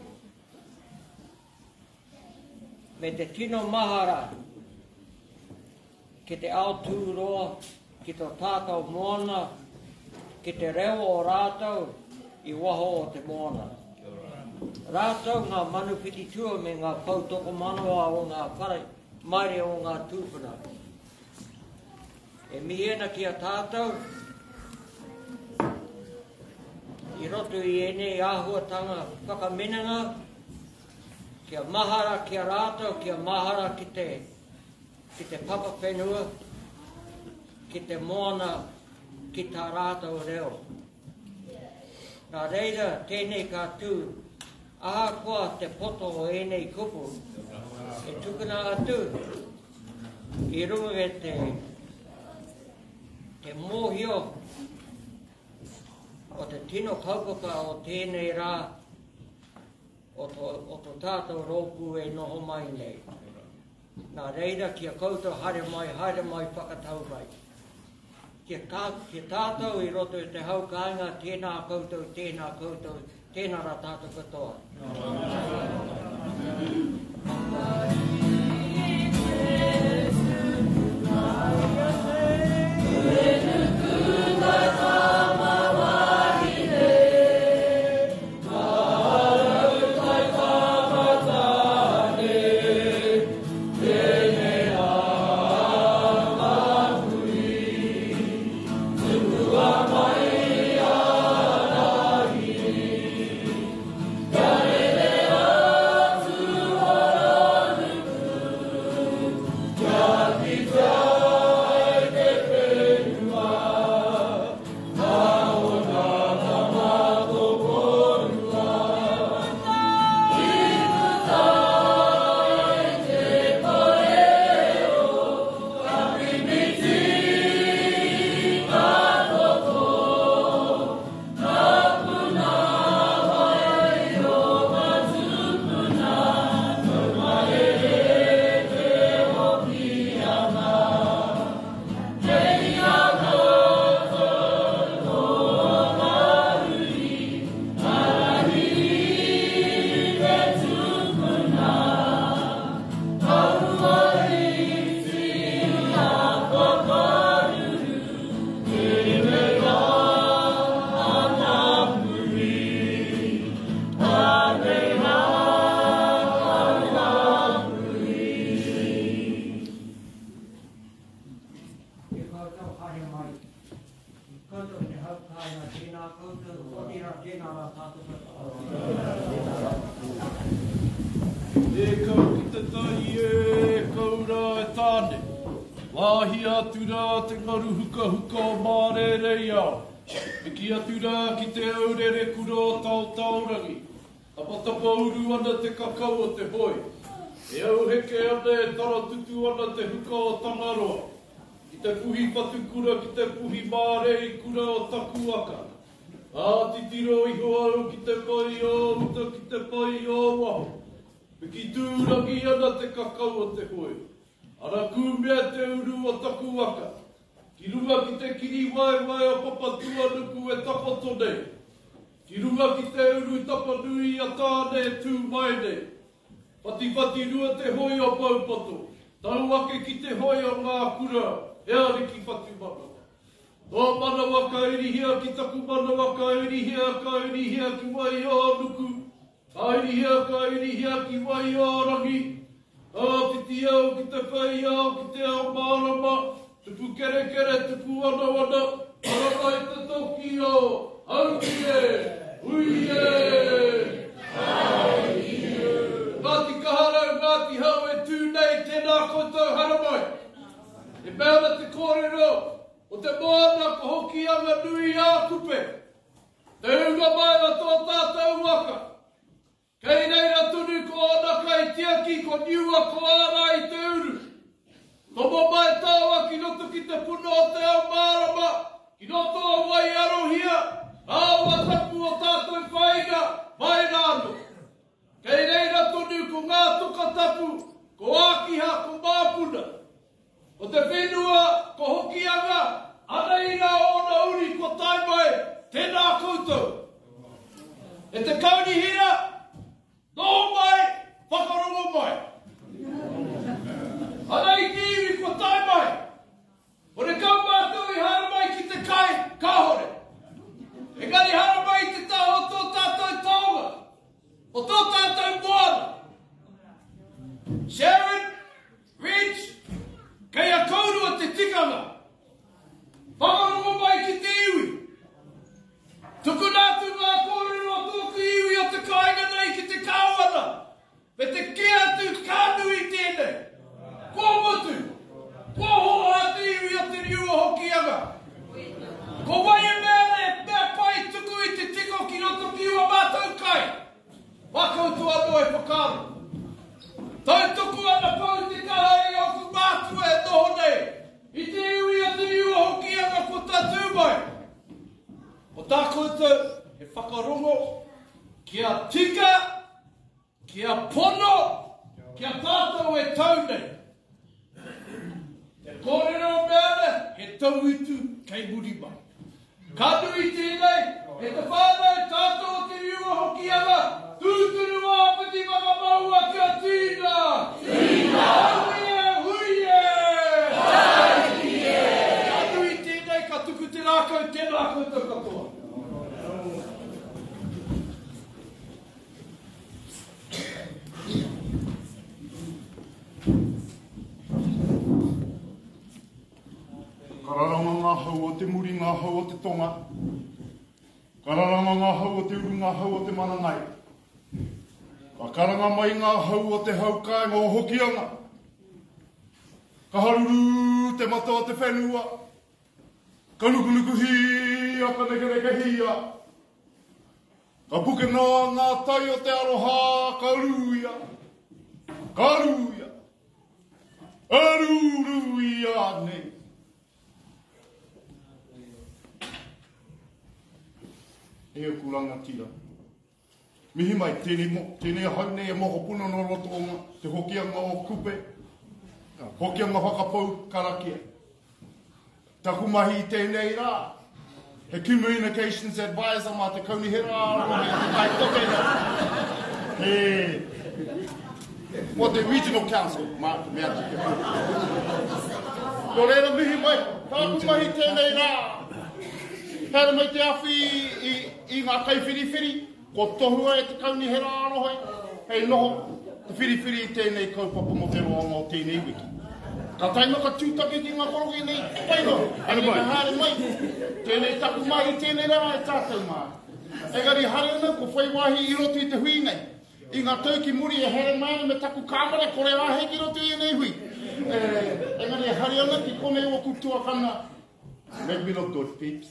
me te tino mahara ki te ao tūroa, ki tō tātou moana, ki te reo o rātou i waho o te moana. Rātou ngā manu whititua me ngā pou tokomanawa o ngā whare maire o ngā tūpuna. E mihi ana ki a tātou i roto i ēnei āhuatanga whakaminenga, kia mahara ki a rātou, kia mahara ki te ki te papa whenua, ki te moana, ki tā rātou reo. Nā reira, tēnei ka tū, ahakoa te poto o ēnei kupu, e tukuna atu i runga i te, te mōhio o te tino kaupapa o tēnei rā, o to, o to tātou rōpū e noho mai nei. Nā reira, ki a koutou haere mai, haere mai, whakatau mai. Ki a, tā, ki a tātou i roto i te hau kāinga, tēnā koutou, tēnā koutou, tēnā rā tātou katoa. Kia koutou haere mai. Koutou te hau kāinga, tēnā koutou, otirā tēnā rā tātou katoa. E kau ki te tai, e kau rā e Tāne. Wāhia atu rā te ngaru hukahuka o Mārēreiao. Piki atu rā ki te aurere kura o Taotaorangi. Tapatapa uru ana te kakau o te hoe. E auheke ana e taratutu ana te huka o Tangaroa. Ki te puhi whatukura, ki te puhi mārei kura o taku waka. Ā, titiro iho au ki te pai o uta, ki te pai o waho. Piki tūrangi ana te kakau o te hoe. Ara kūmea te uru o taku waka. Ki runga ki te kiri waewae o Papatuanuku e takoto nei. Ki runga ki te uru tapanui a Tāne e tū mai nei. Whatiwhati rua te hoi o Poupoto, tau ake ki te hoi o ngā kura, he ariki whatumanawa. Tō manawa ka irihia ki taku manawa ka irihia, ka irihia ki Waiōnuku. Ka irihia, ka irihia ki Waiārangi, Ka whiti au ki te whei ao, ki te ao mārama, Tupu kerekere, tupu wanawana, Karanga i te toki o Haumi e, hui e! Ngāti Kaharau, Ngāti Hau e tū nei, tēnā koutou haramai. E mea ana te kōrero o te moana ko Hokianga nui ā Kupe. Te ūnga mai o tō tātou waka. Kei reira tonu ko ōna kaitiaki ko Niua ko Āra i te uru. Tomo mai tāua ki roto ki te puna o te ao mārama, ki roto o Waiarohia, ngā awa tapu o tātou whāinga, mai rā anō. Kei reira tonu ko ngā toka tapu, ko Ākiha, ko Māpuna. Ko te whenua, ko Hokianga, anei rā ōna uri kua tae mai, tēnā koutou. E te kaunihera, noho mai, whakarongo mai. Anei te iwi kua tae mai. Horekau mātou i haere mai ki te kai, kāhore. Engari haere mai i te taha o tō tātou taonga, o tō tātou moana. Sharon, Reg, kei a kourua te tikanga. Whakarongo mai ki te iwi. Tukuna atu ngā kōrero a tōku iwi o te kāinga nei ki te Kāwana, me te kī atu ka nui tēnei. Kua mutu, kua hoha te iwi o Te Riu o Hokianga. Ko wai e mea ana he mea pai tuku i te tiko ki roto ki ua mātou kai? Mā koutou anō e whakaaro. Tautoko ana pau te kaha i ōku mātua e noho nei i te iwi o Te Riu o Hokianga kua tatū mai. Ko tā koutou he whakarongo kia tika, kia pono, kia tātou e tau nei. Te kōrero me ana he tauitu kei muri mai. Ka nui tēnei, e te whānau tātou o Te Riu o Hokianga, tūturu āpiti whakamaua kia tīna! Tīna! Haumi e, hui e! Tāiki e! Ka nui tēnei, ka tuku te rākau, tēnā koutou katoa. Ka raranga ngā hau o te muri, ngā hau o te tonga. Ka raranga ngā hau o te uru, ngā hau o te marangai. Ka karanga mai ngā hau o te hau kāinga o Hokianga. Ka haruru te mata o te whenua. Ka nukunukuhia, ka nekenekehia. Ka puke noa ngā tai o te aroha, ka rūia, ka rūia, ka rūrūia nei. E oku rangatira. Mihi mai, tēnei, mo, tēnei ahau nei e mokopuna no roto o nga, te hokianga o Kupe, hokianga whakapau karakia. Taku mahi i tēnei rā, he Communications Advisor mā te Kaunihera ā-Rohe o Te Tai Tokerau. He, mō te Regional Council, mā te mea atu kia kōrero. Nō reira mihi mai, tāku mahi tēnei rā, haere mai te awhi i, i ngā kaiwhiriwhiri, Kua tohua e te Kaunihera ā-Rohe hei noho te whiriwhiri i tēnei kaupapa mō te roanga o tēnei wiki. Ka tae noa ka tūtaki ki ngā koroki nei, pai noa, engari ka haere mai, tēnei taku mahi tēnei rā e tātou mā. Engari haere ana kua whai wāhi i roto i te hui nei. I ngā tau ki muri e haere mai ana me taku kāmera kore āhei ki roto i ēnei hui. Engari e haere ana ki konei ōku tuakana Make me look good, peeps.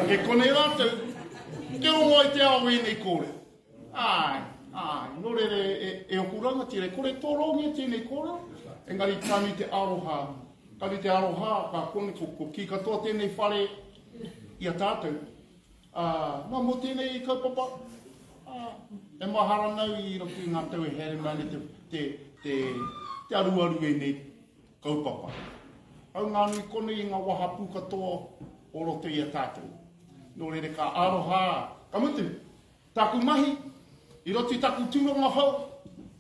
Kei konei rātou, te rongo ai te ao ēnei kōrero. Āe, āe, nō reira e, e, e oku rangatira, e kore tōrongia tēnei kōrero, engari ka nui te aroha, ka nui te aroha, ka kone, ko, ko kī katoa tēnei whare i a tātou. Ā, nā, mō tēnei kaupapa, ā, e mahara nau i roto i ngā tau e haere mai ana te, te, te, te aruaru ēnei kaupapa. Haungānui konei i ngā wahapū katoa o roto i a tātou. Nō reira ka aroha, ka mutu, tāku mahi i roto i taku tūranga hou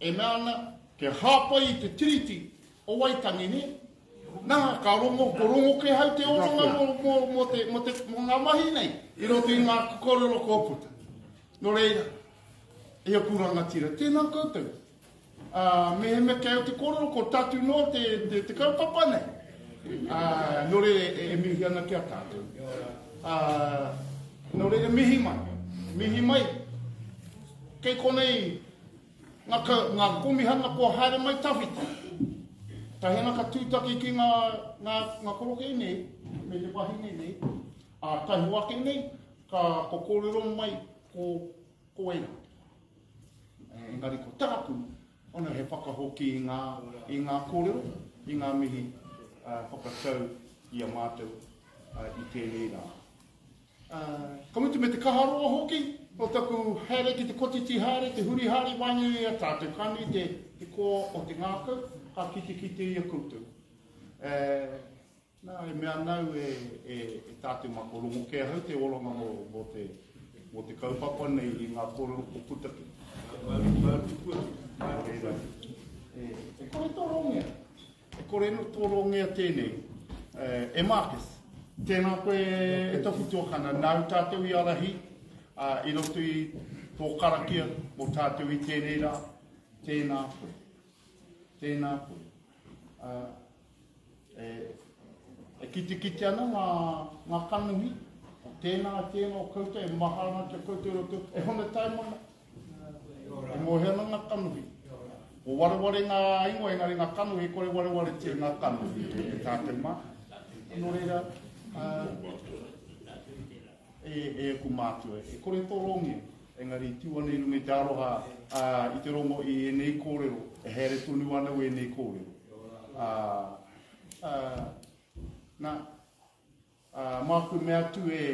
e mea ana kia hāpai i te Tiriti o Waitangi, nē? Nā, ka rongo, ko rongo kē hau te oranga mō, mō, mō, te, mō, te, mō ngā mahi nei i roto i ngā kōrero kua puta. Nō reira, E aku rangatira, tēnā koutou. Ā, mehemea kei au te kōrero, ko tātou noa te, te, te kaupapa nei. Ā, nō reira e, e mihi ana ki a tātou. Ā, nō reira mihi mai. Mihi mai. Kei konei ngā, ka, ngā komihana kua haere mai tawhiti. Tahi ana ka tūtaki ki ngā, ngā, ngā korokē nei, me te wahine nei, ā, taiho ake nei, ka, ka kōrero mai ko, ko ērā. Engari ko tāku, ona he whakahoki i ngā, i ngā kōrero, i ngā mihi whakatau i a mātou i tēnei rā. Ka mutu me te kaha roa hoki o taku haere ki te kotiti haere, te huri haere i waenganui i a tātou, ka nui te, te koa o te ngākau, ka kitekite i a koutou. E, Nā, e mea ana au e, e, e tātou mā, ko rongo kē ahau te oranga mō, mō te, mō te kaupapa nei i ngā kōrero ko puta ki. Nā reira, e, e kore tōrongia, e kore no tōrongia tēnei. E, e Marcus, tēnā koe e taku tuakana, nāu tātou i ārahi, ā, i roto i tō karakia mō tātou i tēnei rā, tēnā koe. Tēnā koe. Ā, E, e kitekite ana ngā, ngā kanohi, o tēnā, tēnā o koutou, e maha ana ki a koutou roto, e hona taimana, e mōhio ana ngā kanohi. Ko wareware ngā ingoa, engari ngā kanohi, kore warewaretia ngā kanohi e tātou mā. Nō reira, uh, e, e aku mātua, e kore tōrongia, engari tū ana i runga i te aroha, ā, i te rongo i ēnei kōrero, e haere tonu ana wēnei kōrero. Ā, ā, nā, ā, māku mea atu e,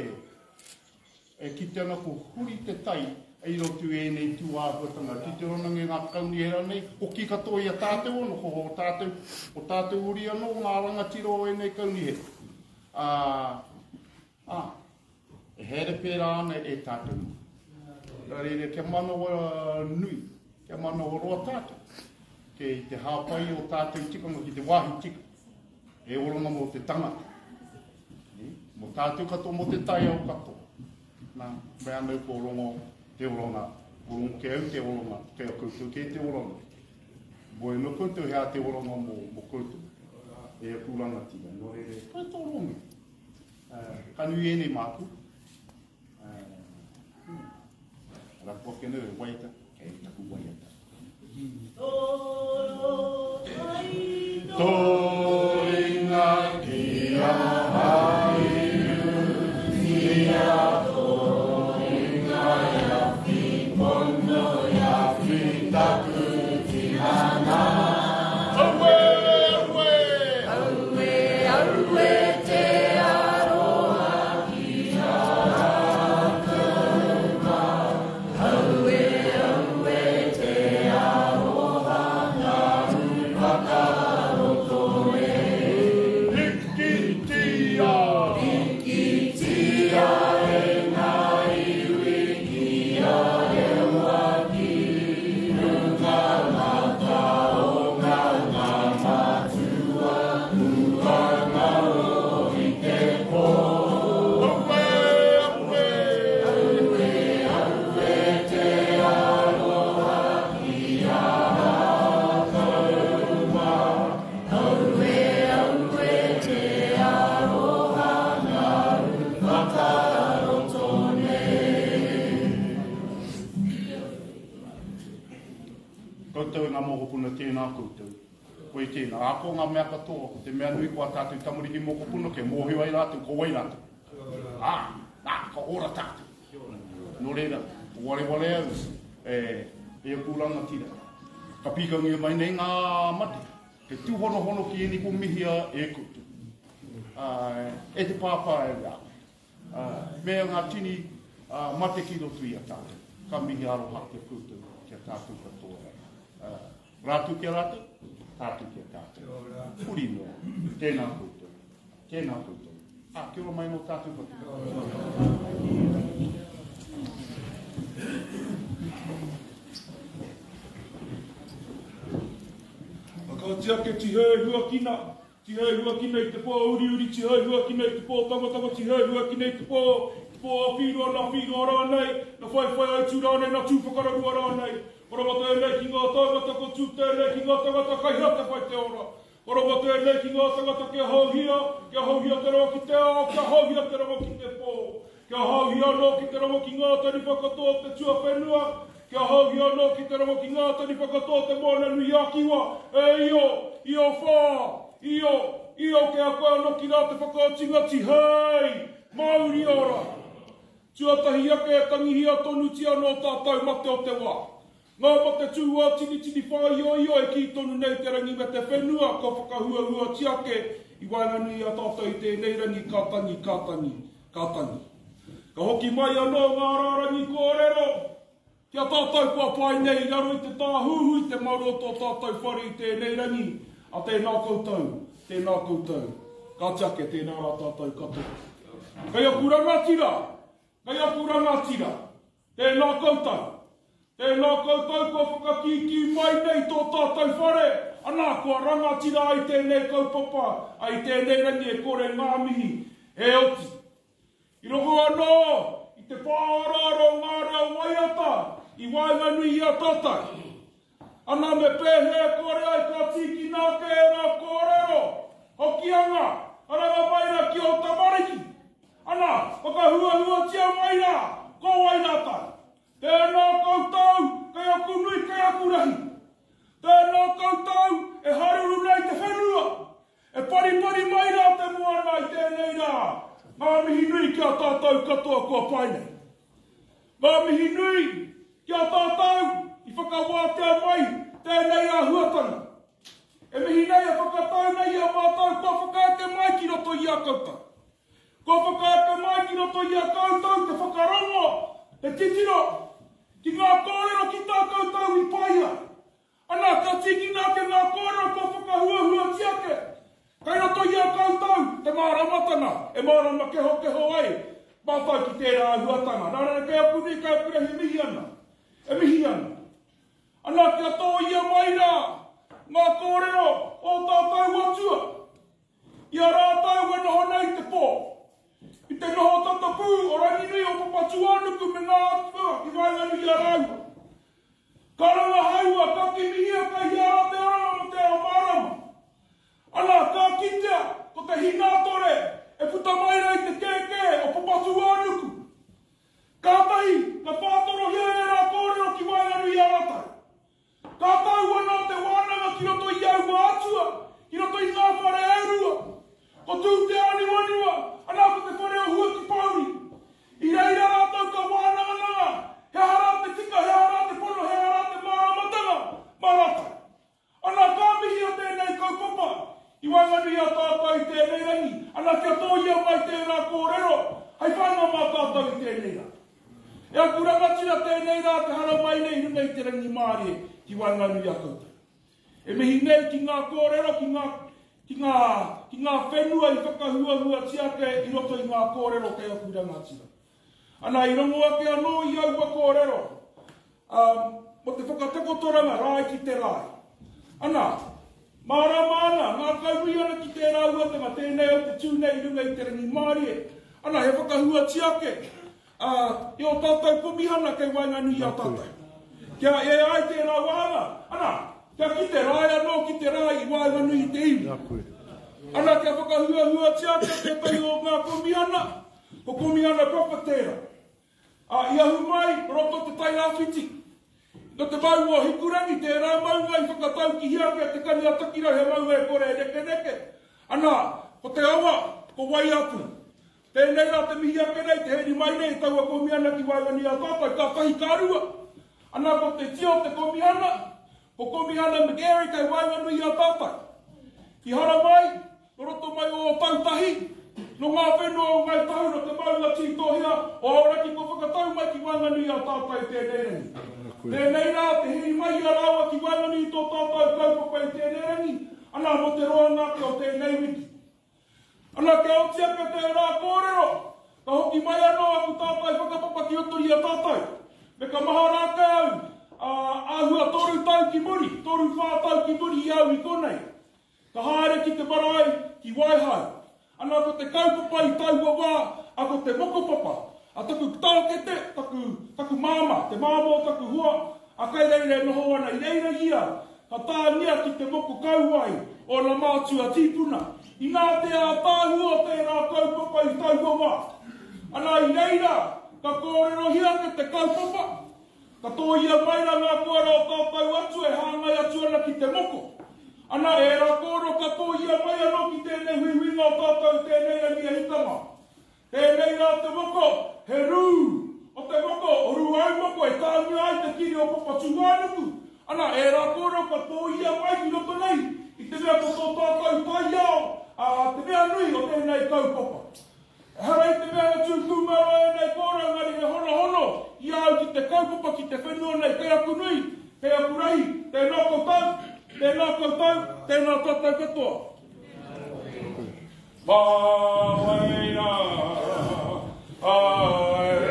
e kite ana ko huri te tai i roto i ēnei tū āhuatanga. Ki te ronangi ngā kaunihera nei, hoki katoa i a tātou anō, ko hō tātou, ko tātou uri anō ngā rangatira o ēnei kaunihera. Ā, Ā, e haere pērā ana e tātou. Nā reira, kia manawa nui, kia manawa roa tātou, kei te hāpai o tātou tikanga ki te wāhi tika, he oranga mō te tangata, mō tātou katoa, mō te taiao katoa. Nā, mea anō ko rongo te oranga, ko rongo kei au te oranga, kei a koutou kei te oranga. Moe anō koutou he a te oranga mō, mō koutou. E aku rangatira, nō reira, koe tō rongo. Ka nui ēnei māku. Rapu ake nei e waiata, kei taku waiata. Toro ai tō ringa ki a Hairutia tō ringa ia whipono ia whitaku tinana. Aue, aue! Aue, aue te aroha ki a rātou mā. Aue, aue te aroha nāu whakaroto e. Pikitia! Pikitia e ngā iwi ki a rewa ki runga mata o ngā ngā matua kua ngaro i te pō. Aue, aue! Aue, aue te aroha ki a rātou mā. Aue, aue te aroha nāu whakaroto nei. Koutou e ngā mokopuna, tēnā koutou. Koe tēnā. Ako ngā mea katoa, ko te mea nui ko ā tātou tamariki mokopuna kia mōhio ai rātou ko wai rātou. Ā, nā, ka ora tātou. Nō reira, ko wareware au e, e aku rangatira. Ka pīkaungia mai nei ngā mate, te tūhonohono ki ēnei ko mihia e koutou. Ā, e te pāpā e a koe. Ā, me ngā tini mate ki roto i a tātou. Ka mihi aroha ki a koutou, ki a tātou katoa. Ā, rātou ki a rātou, tātou ki a tātou. Huri noa. Tēnā koutou. Tēnā koutou. Ā, kia ora mai nō tātou katoa. Whakaoti ake tihei huakina. Tihei huaki nei te pō uriuri, tihei huaki nei te pō tangotango, tihei huaki nei te pō, te pō a Whiroa, nā Whiroa rānei, na Whaiwhai Aitu rānei, nā Tūwhakararua rānei. Ko rawa tēnei ki ngā tāngata, ko tū tēnei ki ngā tangata kai hea te whai te ora. Ko rawa tēnei ki ngā tangata kia hauhia, kia hauhia te rawa ki te ao, kia hauhia te rawa ki te pō. Kia hauhia anō ki te rawa ki ngā taniwha katoa o te tuawhenua, kia hauhia anō ki te rawa ki ngā taniwha katoa o te Moana nui a Kiwa, e Io, Io whā, Io, Io kei a koe anō ki rā te whakaotinga tihei, mauri ora! Tuatahi ake e tangihia tonutia nō tātou mate o te wā. Ngā mate tūātinitini whāioio e kī tonu nei te rangi me te whenua kua whakahuahuatia ake i waenganui i a tātou i tēnei rangi ka tangi, ka tangi, ka tangi. Ka hoki mai anō ngā rārangi kōrero ki a tātou kua pae nei i raro i te tāhuhu i te maru o tō tātou whare i tēnei rangi, a tēnā koutou, tēnā koutou. Kāti ake, tēnā rā tātou katoa. Kei aku rangatira, kei aku rangatira, Tēnā koutou. Tēnā koutou kua whakakīkī mai nei tō tātou whare, anā, kua rangatira ai tēnei kaupapa, ai tēnei rangi e kore ngā mihi e oti. I rongo anō i te whāorooro o ngā reo waiata i waenganui i a tātou. Ana me pēhea e kore ai ka tīkina ake ērā kōrero, Hokianga, karanga mai rā ki ō tamariki. Ana, whakahuahuatia mai rā, ko wai rātou? Tēnā koutou, kei aku nui, kei aku rahi. Tēnā koutou, e haruru nei te whenua. E paripari mai rā te moana i tēnei rā. Ngā mihi nui ki a tātou katoa kua pae nei. Ngā mihi nui ki a tātou i whakawātea mai tēnei āhuatanga. E mihi nei e whakatau nei i a mātou kua whakaeke mai ki roto i a koutou. Kua whakaeke mai ki roto i a koutou te whakarongo, te titiro ki ngā kōrero ki tā koutou i pai ai. Ana, ka tīkina ake ngā kōrero kua whakahuahuatia ake. Kei roto i a koutou te māramatanga e mārama kehokeho ai mātou ki tērā āhuatanga. Nā reira, kei aku nui, kei aku rahi e mihi ana, e mihi ana. Ana, kia tōia mai rā ngā kōrero o tātou atua i a rātou e noho nei i te pō, i te noho tata pū o Ranginui, o Papatūānuku me ngā atua i waenganui i a rāua. Ka rangahaua, ka kimihia, ka hiara te oranga mō te ao mārama. Ana, ka kitea, ko te hinātore e puta mai rā i te kēkē o Papatūānuku. Kātahi, ka whātorohia ērā kōrero ki waenganui i a rātou. Ka tau anō te wānanga ki roto i aua atua, ki roto i ngā whare e rua. Ko Tūteāniwaniwa, ana ko te whare o Huakipauri. I reira rātou ka wānangananga, he aha rā te tika, he aha rā te pono, he aha rā te māramatanga mā rātou. Ana ka mihia tēnei kaupapa i waenganui i a tātou i tēnei rangi, ana kia tōia mai tērā kōrero hei whāinga mā tātou i tēnei rā. E aku rangatira tēnei rā te haramai nei i runga i te rangimārie ki waenganui i a koutou. E mihi nei ki ngā kōrero, ki ngā, ki ngā, ki ngā whenua i whakahuahuatia ake i roto i ngā kōrero kei aku rangatira. Ana, i rongo ake anō i aua kōrero, ā, mō te whakatakotoranga rae ki te rae. Ana, mārama ana, ngākaunui ana ki tērā uatanga, tēnei au te tū nei i runga i te rangimārie. Ana, he whakahuatia ake, Ā, i ō tātou komihana kei waenganui i a tātou. Kia ea ai tērā wāhanga, ana, kia kite rae anō ki te rae i waenganui i te iwi. Ana, kia whakahuahuatia ake tētahi o ngā komihana, ko Komihana Prophet tērā. Ā, i ahu mai nō roto o Te Tai Rāwhiti, nō te maunga o Hikurangi, tērā maunga i whakataukihia ake e Te Kani a Takirau he maunga e kore e nekeneke. Ana, ko te awa, ko Waiapu. Tēnei rā te mihi ake nei, te heri mai nei i taua komihana ki waenganui i a tātou, ka tahi ka rua. Ana ko te tio o te komihana, ko Komihana McGarry kei waenganui i a tātou. I haramai, nō roto mai o Ōtautahi, nō ngā whenua o Ngāi Tahu, nō te maunga Tītohea o Aoraki kua whakatau mai ki waenganui i a tātou i tēnei rangi. Tēnei rā te heri mai i a rāua ki waenganui i tō tātou kaupapa i tēnei rangi, ana mō te roanga ake o tēnei wiki. Ana, kia oti ake tērā kōrero, ka hoki mai anō aku tātai whakapapa ki roto i a tātou. Me ka mahara ake au, ā, āhua toru tau ki muri, toru whā tau ki muri i au i konei. Ka haere ki te marae, ki Waihau. Ana ko te kaupapa i taua wā, a ko te mokopapa, a taku tākete, taku, taku māmā, te māmā o taku hoa, a kei reira e noho ana, i reira ia ka tāngia ki te moko kauae ōna mātua tīpuna. Inā te ātaahua o tērā kaupapa i taua wā. Ana i reira ka kōrerohia ake te kaupapa, Ka tōia mai rā ngā koara o tātou atua e hāngai atu ana ki te moko. Ana, ērā kōrero ka tōia mai anō ki tēnei huihuinga o tātou i tēnei rangi e hika mā. Tēnei rā te moko, he rū o te moko, o Rūaumoko e tāngia ai te kiri o Papatūānuku. Ana, ērā kōrero ka tōia mai ki roto nei i te mea ko tō tātou taiao, ā, te mea nui o tēnei kaupapa. Ehara i te mea e tū pūmau ai ēnei kōrero engari he honohono i a au ki te kaupapa ki te whenua nei kei aku nui, kei aku rahi, tēnā koutou, tēnā koutou, tēnā tātou katoa. Mā wai rā, āe.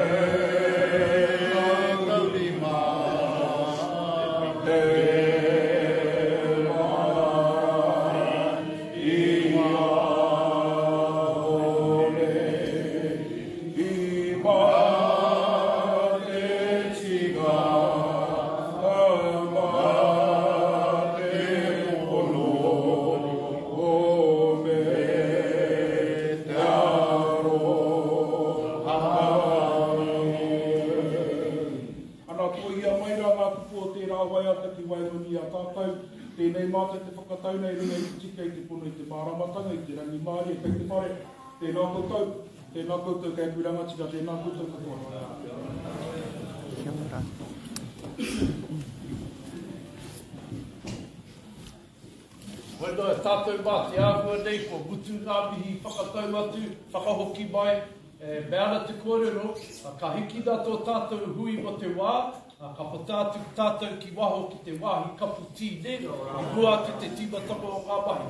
Tēnei mātou te whakatau nei i runga i te tika, i te pono, i te māramatanga, i te rangimārie kei te whare. Tēnā koutou, tēnā koutou kei aku rangatira, tēnā koutou katoa. Kia ora. Koinā e tātou mā te āhua nei kua mutu ngā mihi whakatau atu, whakahoki mai, e mea ana te kōrero, ka hikina tō tātou hui mō te wā, ka puta atu tātou ki waho ki te wāhi kapu tī nē, i mua atu te tīmatanga o ngā mahi.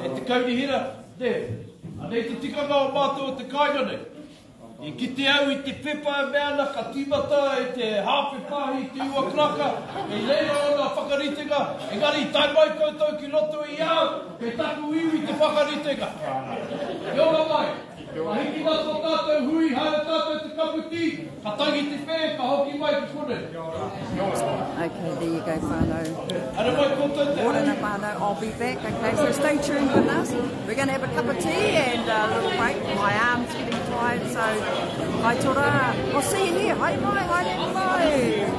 E te kaunihera, nē, anei te tikanga o mātou o te kāinga nei. I kite au i te pepa e mea ana ka tīmata i te hāwhe pāhi i te ua karaka, kei reira ōna whakaritenga, engari i tae mai koutou ki roto i a au, kei taku iwi te whakaritenga. Kia ora mai. Ka hikina tō tātou hui, haere tātou te kapu tī, ka tangi te pē, ka hoki mai ki konei. Okay, there you go, whānau. Haere mai koutou te Morena whānau, I'll be back. Okay, so stay tuned with us. We're going to have a cup of tea and a little break. My arm's getting tired, so hai tora. I'll see you here. Hai mai, haere mai.